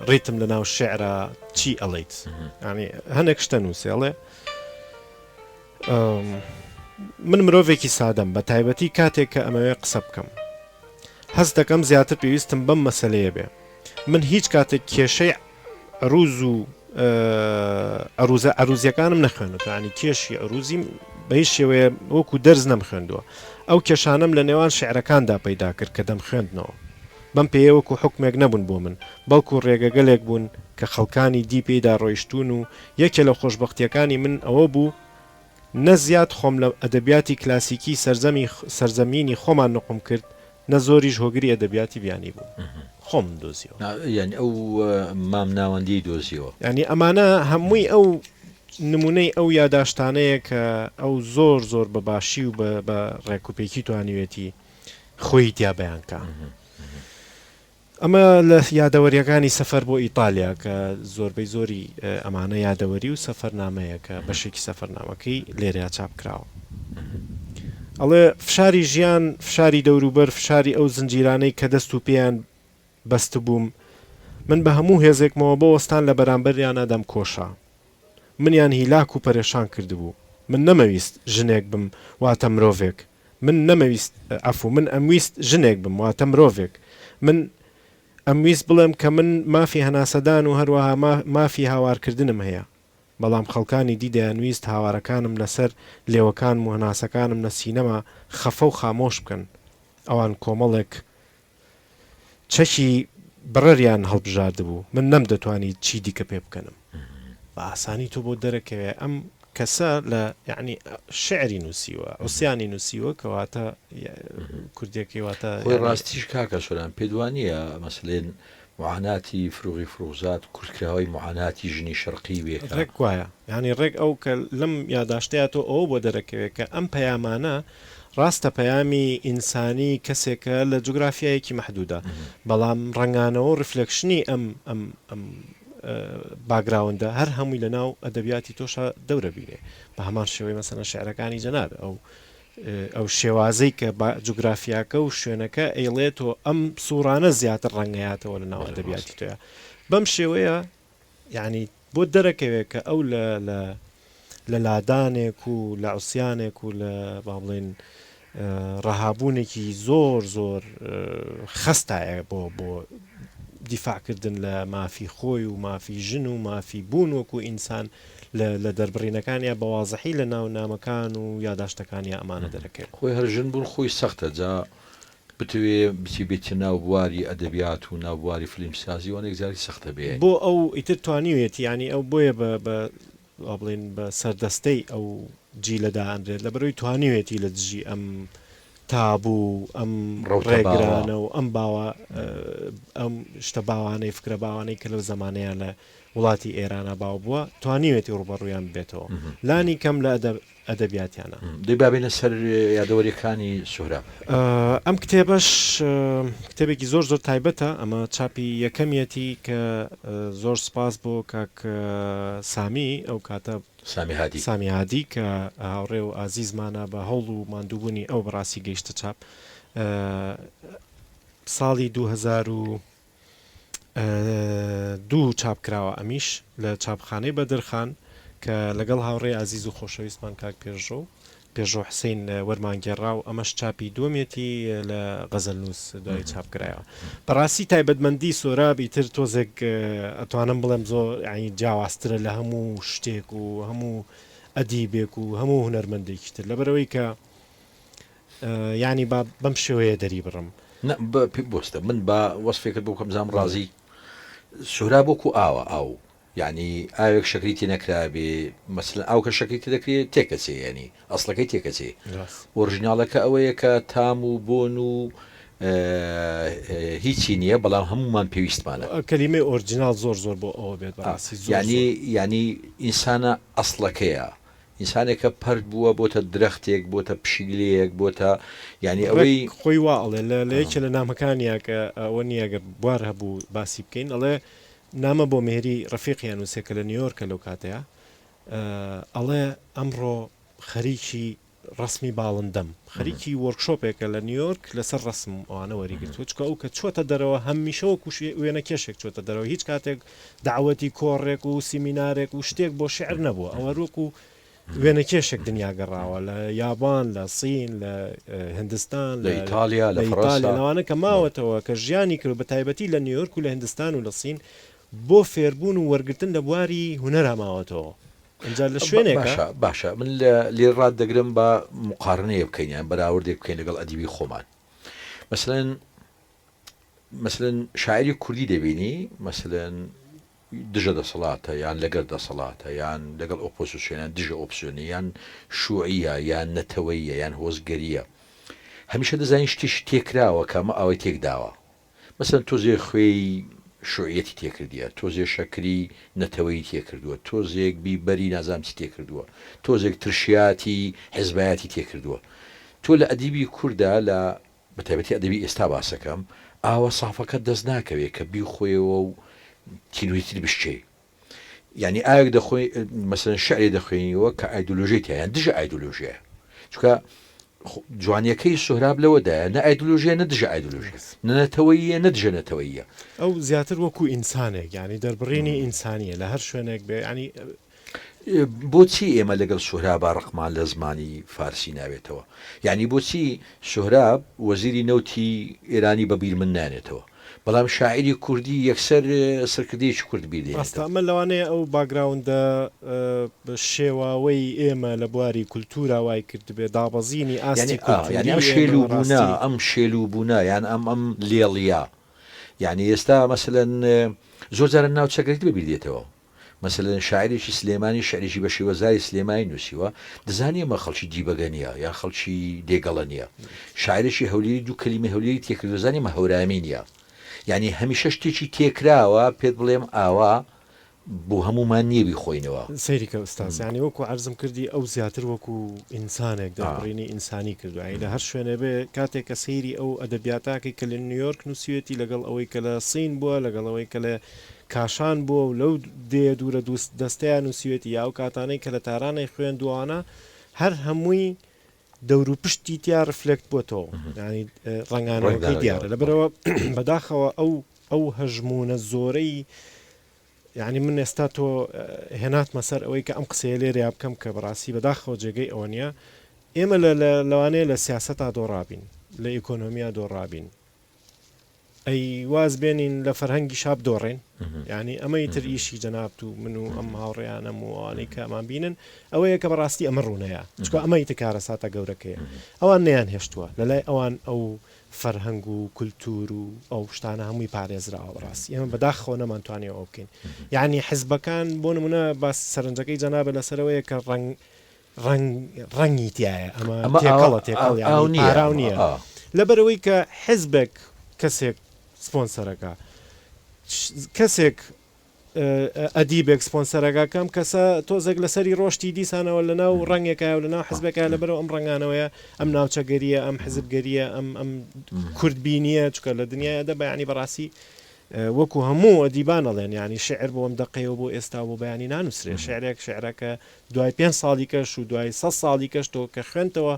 ڕیتم لە ناو شعرا چی ئەڵیت ینی هەنێک شتە نووسێ ئەڵێ من مرۆڤێکی سادەم بە تایبەتی کاتێک کە ئەمەوێ قسە بکەم هەست دەکەم زیاتر پێویستم بەم مەسەلەیە بێ من هیچ کاتێک کێشەی عروز و عروزە عروزیەکانم نەخوێندووە ینی کێشی عروزیم بە هیچ شێوەیە وەکو دەرز نەمخوێندووە ئەو کێشانەم لە نێوان شعرەکاندا پەیدا کرد کە دەمخوێندنەوە بەم پێیە وەکو حوکمێک نەبوون بۆ من بەڵکو ڕێگەگەلێک بوون کە خەڵکانی دی پێیدا ڕۆیشتوون و یەکێ لە خۆشبەختیەکانی من ئەوە بوو نە زیاد خۆم لە ئەدەبیاتی کلاسیکی سەرزەمی سەرزەمینی خۆمان نوقم کرد، نە زۆریش هۆگری ئەدەبیاتی بیانی بووم. خۆمم دۆزیەوە. یانی ئەو مام ناوەندیەی دۆزیەوە. یانی ئەمانە هەمووی ئەو نموونەی ئەو یاداشتانەیە کە ئەو زۆر زۆر بە باشی و بە بە ڕێکوپێکی توانیوێتی خۆی تیا بەیان کا. ئەمە لە یادەوەرییەکانی سەفەر بۆ ئیتالیا کە زۆربەی زۆری ئەمانە یادەوەری و سەفەرنامەیە کە بەشێکی سەفەرنامەکەی لێرەیا چاپ کراوە. ئەڵێ فشاری ژیان، فشاری دەوروبەر، فشاری ئەو زنجیرانەی کە دەست و پێیان بەستبووم، من بە هەموو هێزێکمەوە بۆ وەستان لە بەرامبەریانا دەمکۆشا. منیان هیلاک و پەرێشان کردبوو. من نەمەویست ژنێک بم واتە مرۆڤێک. من نەمەویست، عەفو، من ئەمویست ژنێک بم، واتە مرۆڤێک. من ئەمویست بڵێم کە من مافی هەناسەدان و هەروەها مافی هاوارکردنم هەیە. بەڵام خەڵکانی دی دەیانویست هاوارەکانم لەسەر لێوەکانم و هەناسەکانم لە سینەما خەفە و خامۆش بکەن. ئەوان کۆمەڵێک چەکی بڕەریان هەڵبژاردبوو، من نەمدەتوانی چی دیکە پێ بکەنم. بە ئاسانی تۆ بۆت دەرەکەوێ ئەم کەسە لە یەعنی شیعری نووسیوە، عوسیانی نووسیوە کەواتە کوردیەکەی واتە خۆی یەعنی. ڕاستیش کاکە سۆران پێت وا نییە مەسەلەن موعاناتی فروغی فروغزاد کورتکراوەی موعاناتی ژنی شەرقی بێ کە. ڕێک وایە. یانی ڕێک ئەو کە لەم یاداشتەیا تۆ ئەوە بۆ دەرەکەوێ کە ئەم پەیامانە ڕاستە پەیامی ئینسانی کەسێکە لە جوگرافیایەکی مەحدودا بەڵام ڕەنگانەوە و reflection ی ئەم ئەم ئەم background ە هەر هەمووی لە ناو ئەدەبیاتی تۆشا دەورە بینێ بە هەمان شێوەی مەسەلەن شعرەکانی جەنابێ ئەو ئەو شێوازەی کە بە جوگرافیاکە و شوێنەکە ئەیڵێ تۆ ئەم سوڕانە زیاتر ڕەنگەیاتەوە لە ناو ئەدەبیاتی تۆیا بەم شێوەیە یانی بۆت دەرەکەوێ کە ئەو لە لە لە لادانێک و لە عوسیانێک و لە با بڵێین ڕەهابوونێکی زۆر زۆر خەستایە بۆ بۆ دیفاع کردن لە مافی خۆی و مافی ژن و مافی بوون وەکو ئینسان لە لە دەربڕینەکانیا بە وازحی لە ناو نامەکان و یاداشتەکانیا ئەمانە دەرەکەوێ. خۆی هەر ژن بوون خۆی سەختە جا بتەوێ بچی بێیتە ناو بواری ئەدەبیات و ناو بواری فلیم سازی وانە یەکجاری سەختە بێ. بۆ ئەو ئیتر توانیویەتی یانی ئەو بۆیە بە بە وا بڵێین بە سەردەستەی ئەو جیلە دائەنرێت لەبەرئەوەی توانیویەتی لە دژی ئەم تابوو و ئەم ڕەوتە باوە. ڕێگرانە و ئەم باوە ئەم شتە باوانەی فکرە باوانەی کە لەو زەمانەیا لە وڵاتی ئێرانا باو بووە توانیویەتی ڕووبەڕوویان ببێتەوە لانی کەم لە ئەدەب. ئەدەبیاتیانە. دەی با بێینە سەر یادەوەریەکانی سوهراب. ئەم کتێبەش کتێبێکی زۆر زۆر تایبەتە، ئەمە چاپی یەکەمیەتی کە زۆر سپاس بۆ کاک سامی ئەو کاتە سامی هادی. سامی هادی کە هاوڕێ و ئازیزمانە بە هەوڵ و ماندووبوونی ئەو بەڕاستی گەیشتە چاپ ساڵی 2002 چاپ کراوە ئەمیش لە چاپخانەی بەدرخان کە لەگەڵ هاوڕێی ئازیز و خۆشەویستمان کاک پێشڕەو پێشڕەو حسین وەرمان گێڕا و ئەمەش چاپی دووەمیەتی لە غەزەلنووس دوایی چاپ کرایەوە. بەڕاستی تایبەتمەندی سۆراب ئیتر تۆزێک ئەتوانم بڵێم زۆر یانی جیاوازترە لە هەموو شتێک و هەموو ئەدیبێک و هەموو هونەرمەندێکی تر لەبەرئەوەی کە یانی با بەم شێوەیە دەری بڕم. نا بوەستە من با وەسفێکت بۆ بکەم بزانم ڕازی؟ سۆراب وەکو ئاوە ئاو یەعنی ئاوێک شەکری تێ نەکرابێ مەسەلەن ئاو کە شەکری تێ دەکرێ تێکەچێ یەعنی ئەسڵەکەی تێکەچێ ئۆرژیناڵەکە ئەوەیە کە تام و بۆن و هیچی نییە بەڵام هەمومان پێویستمانە. کەلیمەی ئۆرجیناڵ زۆر زۆر بۆ ئەوە بێت بەڕاستی زۆر یەعنی یەعنی ئینسانە ئەسڵەکەیە ئینسانێکە پەرت بووە بۆتە درەختێک بۆتە پشیلەیەک بۆتە یەعنی ئەوەی. ڕێک خۆی وا ئەڵێ لە لە یەکێ لە نامەکانیا کە ئەوە نییە گەر بوار هەبوو باسی بکەین ئەڵێ نامە بۆ مێهری ڕەفیقی ئەنووسێ کە لە نیویۆرکە لەو کاتەیا ئەڵێ ئەمڕۆ خەریکی ڕەسمی باڵندەم خەریکی وۆرکشۆپێکە لە نیویۆرک لەسەر ڕەسم ئەوانە وەریگرتووە چونکە ئەو کە چۆتە دەرەوە هەمیشە وەکو وێنەکێشێک چۆتە دەرەوە هیچ کاتێک دەعوەتی کۆڕێک و سیمینارێک و شتێک بۆ شیعر نەبووە ئەو هەر وەکو وێنەکێشێک دنیا گەڕاوە لە یابان لە سین لە هندستان لە ئیتالیا لە فەرەنسا لەوانە کە ماوەتەوە کە ژیانی کرد بە تایبەتی لە نیویۆرک و لە هندستان و لە سین بۆ فێربوون و وەرگرتن لە بواری هونەرا ماوەتەوە ئینجا لە شوێنێکە. باشە باشە من لێ ڕات دەگرم با مقارنەیە بکەین یان بەراوردێک بکەین لەگەڵ ئەدیبی خۆمان مەسەلەن مەسەلەن شاعیری کوردی دەبینی مەسەلەن دژە دەسەڵاتە یان لەگەر دەسەڵاتە یان لەگەڵ ئۆپۆزیسیۆن یان دژە ئۆپسیۆنە یان شوعیە یان نەتەوەیە یان هۆزگەریە هەمیشە دەزانین شتێکی تێکراوە کە ئەمە ئاوای تێکداوە مەسەلەن تۆزێ خوێی شوعیەتی تێکردیە تۆزێ شەکری نەتەوەیی تێکردووە تۆزێک بیبەری نازانم چی تێکردووە تۆزێک ترشیاتی حزبایەتی تێکردووە تۆ لە ئەدیبی کوردا لە بە تایبەتی ئەدەبی ئێستا باسەکەم ئاوە سافەکەت دەست ناکەوێ کە بیخۆیەوە و تینویتر بشکێ یعنی ئاوێک دەخۆی مەسەلەن شعرێ دەخوێنیەوە کە ئایدۆلۆژیای تیایە یان دژە ئایدۆلۆژیایە چونکە جوانیەکەی سوهراب لەوەدایە نە ئایدۆلۆژیە نە دژە ئایدۆلۆژیە نە نەتەوەییە نە دژە نەتەوەییە. ئەو زیاتر وەکو ئینسانێک یانی دەربڕینی ئینسانیە لە هەر شوێنێک بێ یانی. بۆچی ئێمە لەگەڵ سوهرابا ڕقمان لە زمانی فارسی ناوێتەوە؟ یانی بۆچی سوهراب وەزیری نەوتی ئێرانی بە بیر من نانێتەوە؟ بەڵام شاعیری کوردی یەکسەر سەرکردەیەکی کورد بیر ڕاستە دێنێتەوە. ئەمە لەوانەیە ئەو باکگراوندە شێواوەی ئێمە لە بواری کولتوورا وای کردبێ، دابەزینی یانی ئاستی ئا یانی کولتووری ئەم ئێمە شێلوو بوونە، بەڕاستی. ئەم شێلوو بوونە یان ئەم ئەم لێڵییە یانی ئێستا مەسەلەن زۆر جاران ناوچەگەریت بە بیر دێتەوە. مەسەلەن شاعیرێکی سلێمانی شعرێکی بە شێوەزاری سلێمانی نووسیوە، دەزانی ئەمە خەڵکی دیبەگە نییە یان خەڵکی دێگەڵە نییە. شاعیرێکی هەولێری دوو کەلیمەی هەولێری تێکردووە دەزانی ئەمە هەورامی نییە. یانی هەمیشە شتێکی تێکراوە پێت بڵێم ئاوا بۆ هەموومان نییە بیخۆینەوە. سەیری کە ئوستاز یانی وەکو عەرزم کردی ئەو زیاتر وەکو ئینسانێک دەربڕینی ئینسانی کردوە یانی لە هەر شوێنێ بێ کاتێک کە سەیری ئەو ئەدەبیاتە ئەکەی کە لە نیویۆرک نووسیوێتی لەگەڵ ئەوەی کە لە سین بووە لەگەڵ ئەوەی کە لە کاشان بووە و لەو دێیە دوورە دووست دەستەیا نووسیوێتی یا ئەو کاتانەی کە لە تارانەی خوێندووانە هەر هەمووی دەوروپشتی تیا reflect بۆتەوە یانی ڕەنگانەوەکەی دیارە لەبەرئەوە بەداخەوە ئەو ئەو هەژموونە زۆرەی یانی من ئێستا تۆ هێناتمە سەر ئەوەی کە ئەم قسەیە لێرەیا بکەم کە بەڕاستی بەداخەوە جێگەی ئەوە نییە ئێمە لە لەوانەیە لە سیاسەتا دۆڕابین لە ئیکۆنۆمیا دۆڕابین ئەی واز بێنین لە فەرهەنگیشا بدۆڕێین؟ یانی ئەمە ئیتر ئیشی جەنابت و من و ئەم هاوڕێیانەم و ئەوانەی کە ئەمان بینن ئەوەیە کە بەڕاستی ئەمە ڕوونەیە چونکە ئەمە ئیتر کارەساتە گەورەکەیە ئەوان نەیان هێشتووە لەلای ئەوان ئەو فەرهەنگ و کولتوور و ئەو شتانە هەمووی پارێزراوە بەڕاستی ئێمە بەداخەوە نەمانتوانیوە ئەوە بکەین یانی حزبەکان بۆ نمونە باس سەرنجەکەی جەنابت لەسەرەوەیە کە ڕەنگ ڕەنگ ڕەنگی تیایە ئەمە ئەمە تێکەڵە تێکەڵ ئاو یانی نییە پاراو ئەمە نییە ئا. لەبەرئەوەی کە حزبێک کەسێک سپۆنسەرەکا کەسێک. ئەدیبێک سپۆنسەرەکە کەم کەسە تۆزێک لەسەری ڕۆشتی دیسانەوە لە ناو ڕەنگێکایە و لە ناو حزبێکایە لەبەرەوە ئەم ڕەنگانەوەیە ئەم ناوچەگەریە ئەم حزبگەریە ئەم ئەم کوردبینیە چکە لە دنیای ئەدەبە یانی بەڕاستی وەکو هەموو ئەدیبان ئەڵێن یانی شعر بۆ ئەم دەقەیە و بۆ ئێستا و بۆ بەیانی نانووسرێ شعرێک شعرەکە دوای پێنج ساڵی کەش و دوای سە ساڵی کەش تۆ کە خوێنتەوە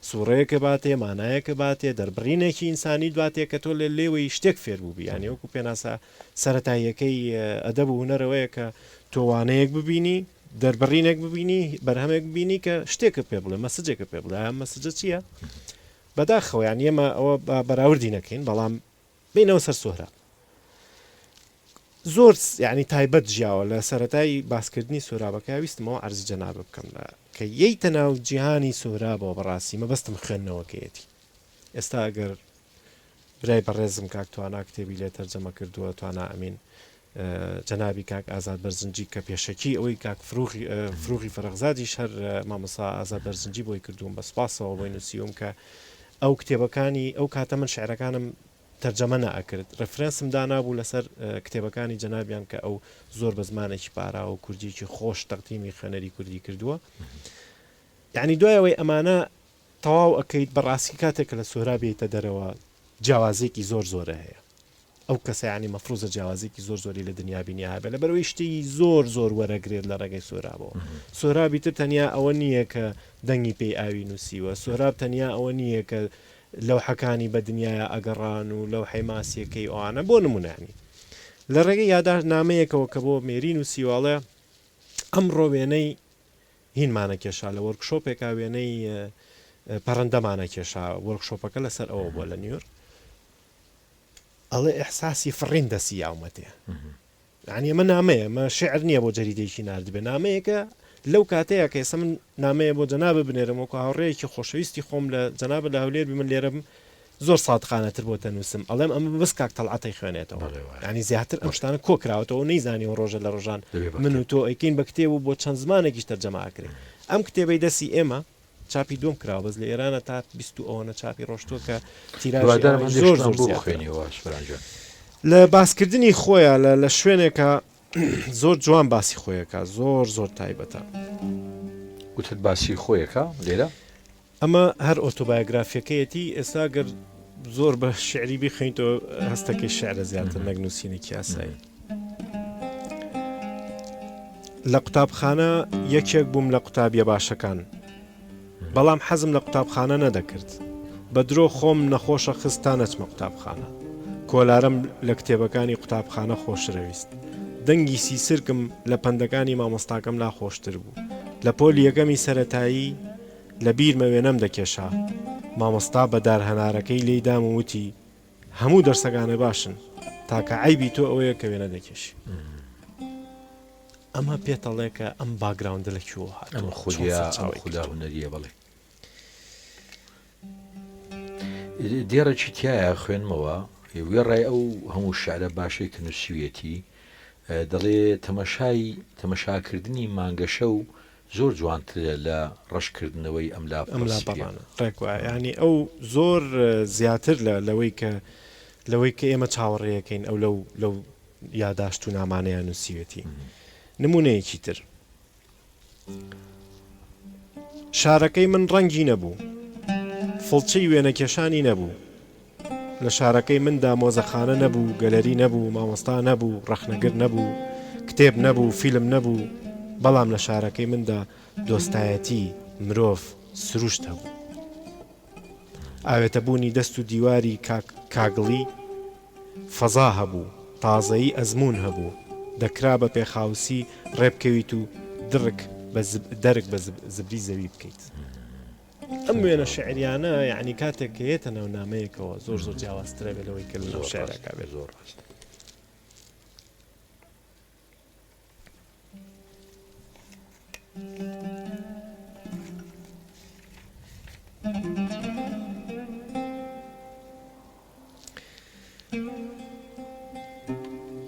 سوڕەیەکە باتێ مانایەکە باتێ دەربڕینێکی ئینسانی باتێ کە تۆ لە لێوەی شتێک فێر بووبی یانی وەکو پێناسە سەرەتاییەکەی ئەدەب و هونەر ئەوەیە کە تۆ وانەیەک ببینی، دەربڕینێک ببینی، بەرهەمێک ببینی کە شتێکت پێ بڵێ، مەسجێکت پێ بڵێ، ئایا ئەم مەسجە چییە؟ بەداخەوە یانی ئێمە ئەوە با بەراوردی نەکەین، بەڵام بێینەوە سەر سۆهراب. زۆر یانی تایبەت ژیاوە، لە سەرەتای باسکردنی سۆهرابەکە ویستم ئەوە عەرزی جەنابت بکەم لە کە یەیتە ناو جیهانی سۆهرابەوە بەڕاستی مەبەستم خوێندنەوەکەیەتی. ئێستا ئەگەر برای بەڕێزم کاک توانا کتێبی لێ تەرجەمە کردووە، توانا ئەمین، جەنابی کاک ئازاد بەرزنجی کە پێشەکی ئەوەی کاک فروغی فروغی فەرەخزادیش هەر مامۆستا ئازاد بەرزنجی بۆی کردووم بە سوپاسەوە بۆی نووسیوم کە ئەو کتێبەکانی ئەو کاتە من شعرەکانم تەرجەمە نەئەکرد ڕێفرێنسم دانابوو لەسەر کتێبەکانی جەنابیان کە ئەو زۆر بە زمانێکی پاراوە و کوردیکی خۆش تەقدیمی خوێنەری کوردی کردووە یعنی دوای ئەوەی ئەمانە تەواو ئەکەیت بەڕاستی کاتێک کە لە سۆراب یەیتە دەرەوە جیاوازیەکی زۆر زۆرە هەیە ئەو کەسە یانی مەفروزە جیاوازیەکی زۆر زۆری لە دنیا بینیا هەبێ لەبەرئەوەی شتی زۆر زۆر وەرەگرێت لە ڕێگەی سۆرابەوە سۆرابی تر تەنیا ئەوە نییە کە دەنگی پێی ئاوی نووسیوە سۆراب تەنیا ئەوە نییە کە لەوحەکانی بە دنیایا ئەگەڕان و لەوحەی ماسیەکەی ئەوانە بۆ نمونانی لە ڕێگەی یاداشت نامەیەکەوە کە بۆ مێری نووسیوە ئەڵێ ئەمڕۆ وێنەی هینمانە کێشا لە وۆرکشۆپێکا وێنەی پەڕەندەمانە کێشا وۆرکشۆپەکە لەسەر ئەوە بووە لە نیویۆرک ئەڵێ ئیحساسی فڕین دەسی یاومەتێ یعنی ئەمە نامەیە ئەمە شعر نییە بۆ جەریدەیەکی ناردبێ نامەیەکە لەو کاتەیە کە ئێستا من نامەیە بۆ جەنابە بنێرم وەکو هاوڕێیەکی خۆشەویستی خۆم لە جەنابە لە هەولێر بی من لێرە بم زۆر سادقانەتر بۆت ئەنووسم ئەڵێم ئەمە بەس کاک تەڵعەت ئەیخوێنێتەوە بەڵێ وایە. یانی زیاتر ئەم بەڵێ. شتانە کۆ کراوەتەوە و نەیزانیوە ڕۆژە لە ڕۆژان دەبێ بە من و کتێب. تۆ ئەیکەین بە کتێب و بۆ چەند زمانێکیش تەرجەمە ئەکرێ ئەم کتێبەی دەستی ئێمە چاپی دووەم کراوە بەس لە ئێرانە تا 20 و ئەوەنە چاپی ڕۆشتووە کە تیراژی هیوادارم ئەوانیش هەندێک زۆر شتمان زۆر بۆ زیاترە. بخوێنیەوە سۆران جان. لە باسکردنی خۆیا لە لە شوێنێکا زۆر جوان باسی خۆی ئەکا زۆر زۆر تایبەتە. گوتت باسی خۆی ئەکا لێرە؟ ئەمە هەر ئۆتۆبایۆگرافیەکەیەتی، ئێستا گەر زۆر بە شیعری بیخوێنیتەوە هەستەکەی شیعرە زیاتر نەک نووسینێکی ئاسایی. لە قوتابخانە یەکێک بووم لە قوتابیە باشەکان، بەڵام حەزم لە قوتابخانە نەدەکرد. بە درۆ خۆم نەخۆشە خست تا نەچمە قوتابخانە. کۆلارەم لە کتێبەکانی قوتابخانە خۆشترەویست. دەنگی سیسرکم لە پەندەکانی مامۆستاکەم لا خۆشتر بوو. لە پۆلی یەکەمی سەرەتایی، لە بیرمە وێنەم دەکێشا. مامۆستا بە دار هەنارەکەی لێی دام و وتی، هەموو دەرسەکانت باشن، تاکە عەیبی تۆ ئەوەیە کە وێنە دەکێشی. ئەمە پێت ئەڵێ کە ئەم باکگراوندە لە کوێوە ئەم هاتووە، چۆن خولیا، ئەم سەرچاوەی خولا گرتووە. هونەرییە بەڵێ. دێڕێکی تیایە خوێنمەوە، وێڕای ئەو هەموو شیعرە باشەی کە نووسیویەتی، دەڵێ تەمەشای تەمەشاکردنی مانگەشەو زۆر جوانترە لە ڕەش کردنەوەی ئەم لاپەڕە ئەم سپیە. لاپەڕانە. ڕێک وایە. یانی ئەو زۆر زیاتر لە لەوەی کە لەوەی کە ئێمە چاوەڕێیەکەین ئەو لەو لەو یاداشت و نامانەیا نووسیوێتی. نموونەیەکی تر. شارەکەی من ڕەنگی نەبوو. فڵچەی وێنەکێشانی نەبوو. لە شارەکەی مندا مۆزەخانە نەبوو، گەلەری نەبوو، مامۆستا نەبوو، ڕەخنەگر نەبوو، کتێب نەبوو، فیلم نەبوو، بەڵام لە شارەکەی مندا دۆستایەتی، مرۆڤ، سروشت هەبوو. ئاوێتەبوونی دەست و دیواری کاک کاگڵی، فەزا هەبوو، تازەیی ئەزموون هەبوو، دەکرا بە پێخاوسی ڕێ بکەویت و دڕک بە دەرک بە زبری زەوی بکەیت. ئەم وێنە شعریانە یعنی کاتێک کە یەتە ناو نامەیەکەوە زۆر زۆر جیاوازترە بێ لەوەی کە لەناو شعرەکە بێت. زۆر ڕاست.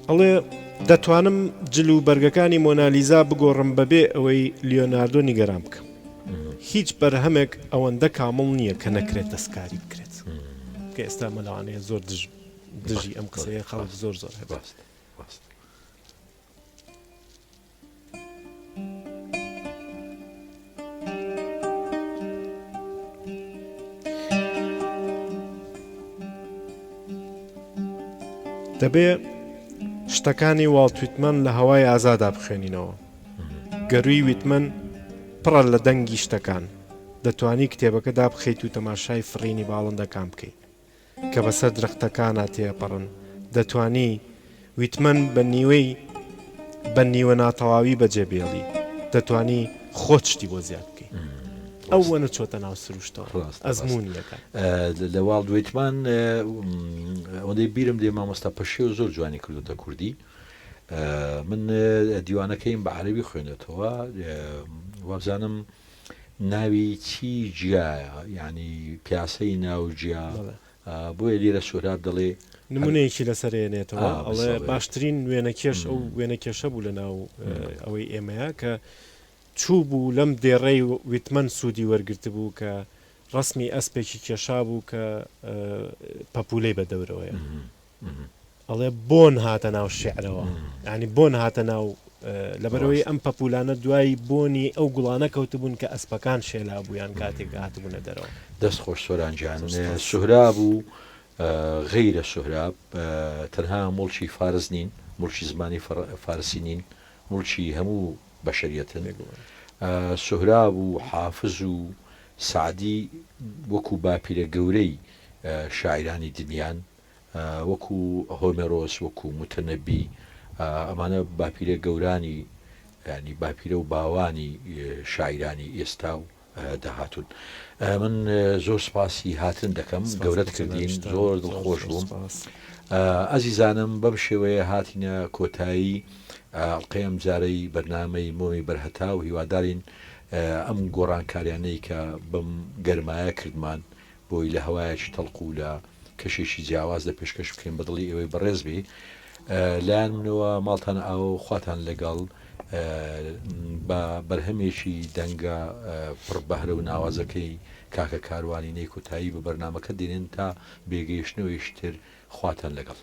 ئەڵێ دەتوانم جل و بەرگەکانی مۆنالیزا بگۆڕم بەبێ ئەوەی لیۆناردۆ نیگەران بکەم. هیچ بەرهەمێک ئەوەندە کامڵ نییە کە نەکرێت دەستکاری بکرێت. کە ئێستا ئەمە لەوانەیە زۆر دژ دژی ئەم قسەیە خەڵک زۆر زۆر هەبێت. دەبێ شتەکانی واڵت ویتمەن لە هەوای ئازادا بخوێنینەوە. گەرووی ویتمەن پڕە لە دەنگی شتەکان. دەتوانی کتێبەکە دابخەیت و تەماشای فڕینی باڵندەکان بکەی کە بەسەر درەختەکانا تێئەپەڕن. دەتوانی ویتمەن بە نیوەی بە نیوە ناتەواوی بەجێ بێڵی. دەتوانی خۆت شتی بۆ زیاد بکەی. ئەوەنە چۆتە ناو سروشتەوە ئەزموونی ئەکات. لە واڵت ویتمان ئەوەندەی بیرم دێ مامۆستا پەشێو زۆر جوانی کردۆتە کوردی. من دیوانەکەیم بە عەرەبی خوێندۆتەوە وابزانم ناوی چی جیایە یعنی پیاسەی ناو جیا بۆیە لێرە سۆراب دەڵێ نمونەیەکی لەسەر ێنێتەوە ئەڵێ باشترین وێنەکێش ئەو وێنەکێشە بوو لە ناو ئەوەی ئێمەیە کە چوو بوو لەم دێڕەی ویتمەن سوودی وەرگرتبوو کە ڕەسمی ئەسپێکی کێشابوو کە پەپوولەی بە دەورەوەیە. ئەڵێ بۆن هاتە ناو شیعرەوە یانی بۆن هاتە ناو لەبەرەوەی ئەم پەپولانە دوای بۆنی ئەو گوڵانە کەوتبوون کە ئەسپەکان شێلا بوویان کاتێک هاتبوونە دەرەوە. دەست خۆش سۆران گیان. سوهراب و غەیرە سوهراب تەنها موڵکی فارس نین، موڵکی زمانی فارسی نین، موڵکی هەموو بەشەریەتن. سوهراب و حافز و سەعدی وەکو باپیرە گەورەی شاعیرانی دنیان، وەکو هۆمێرۆس، وەکو موتەنەبی، ئەمانە باپیرە گەورانی یانی باپیرە و باوانی شاعیرانی ئێستا و داهاتوون. من زۆر سپاسی هاتن دەکەم، گەورەت کردین، زۆر دڵخۆش بووم. ئەزیزانم بەم شێوەیە هاتینە کۆتایی ئەڵقەی ئەمجارەی بەرنامەی مۆمی بەرهەتاو، هیوادارین ئەم گۆڕانکاریانەی کە بەم گەرمایە کردمان بۆی لە هەوایەکی تەڵق و لە کەشێکی جیاواز لە پێشکەش بکەین بە دڵی ئێوەی بەڕێز بی لایەن منەوە ماڵتان ئاوە و خواتان لەگەڵ بە بەرهەمێکی دەنگە پڕ بەهرە و ناوازەکەی کاکە کاروانی نەی کۆتایی بە بەرنامەکە دێنێن تا بێگەیشتنەوەیشتر خواتان لەگەڵ.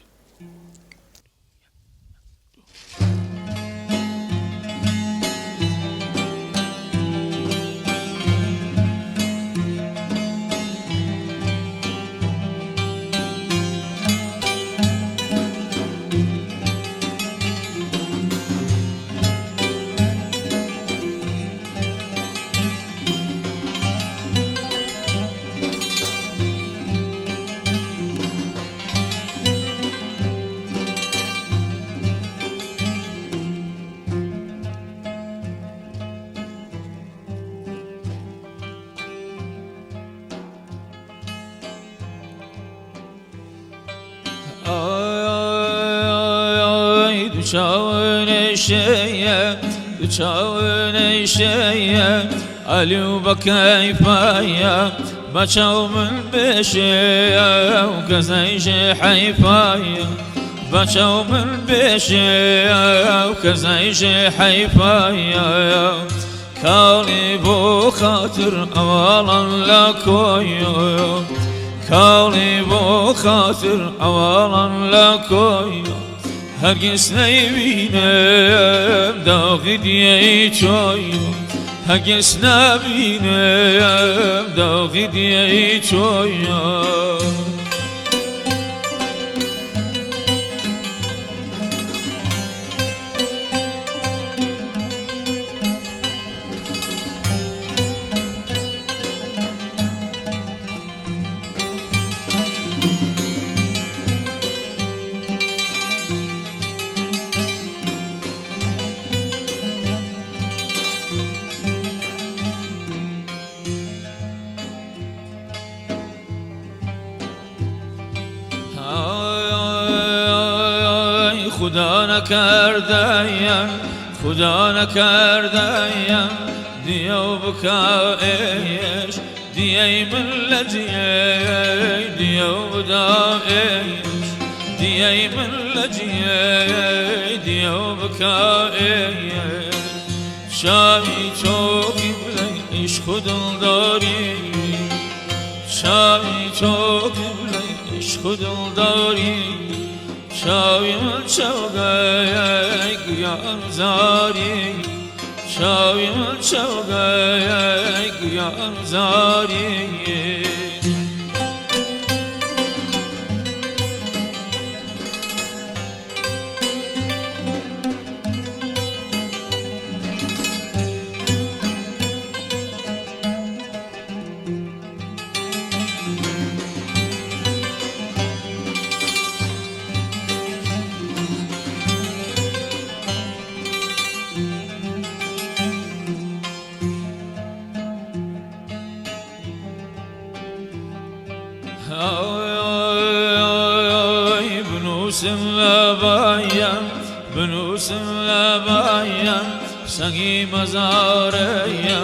بنووسم لە بایان سەنگی مەزارەیە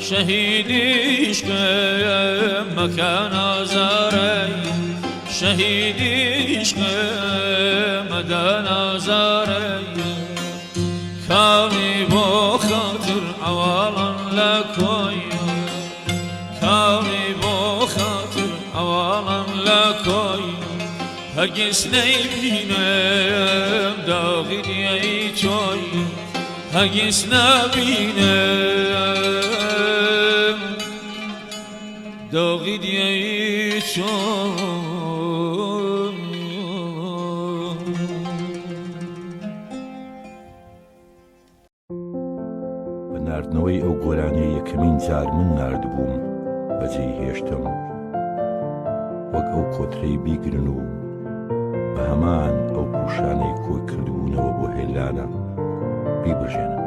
شەهیدیش کەم مەکە نازارەیە شەهیدیش کەم مەدە نازارەیە کاڵی بۆ خاتر عەواڵان لە کۆیە کاڵی بۆ خاتر عەواڵان لە کۆیە هەرگیز نەیبینم داغی دیەی تۆیە هەرگیز نابینم داغی دیەی تۆ. بە ناردنەوەی ئەو گۆرانیە یەکەمین جار من ناردبووم بەجێی هێشتم وەک ئەو کۆترەی بیگرن و بە هەمان ئەو پوشانەی کۆی کردبوونەوە بۆ هێلانە بیبرژێنن.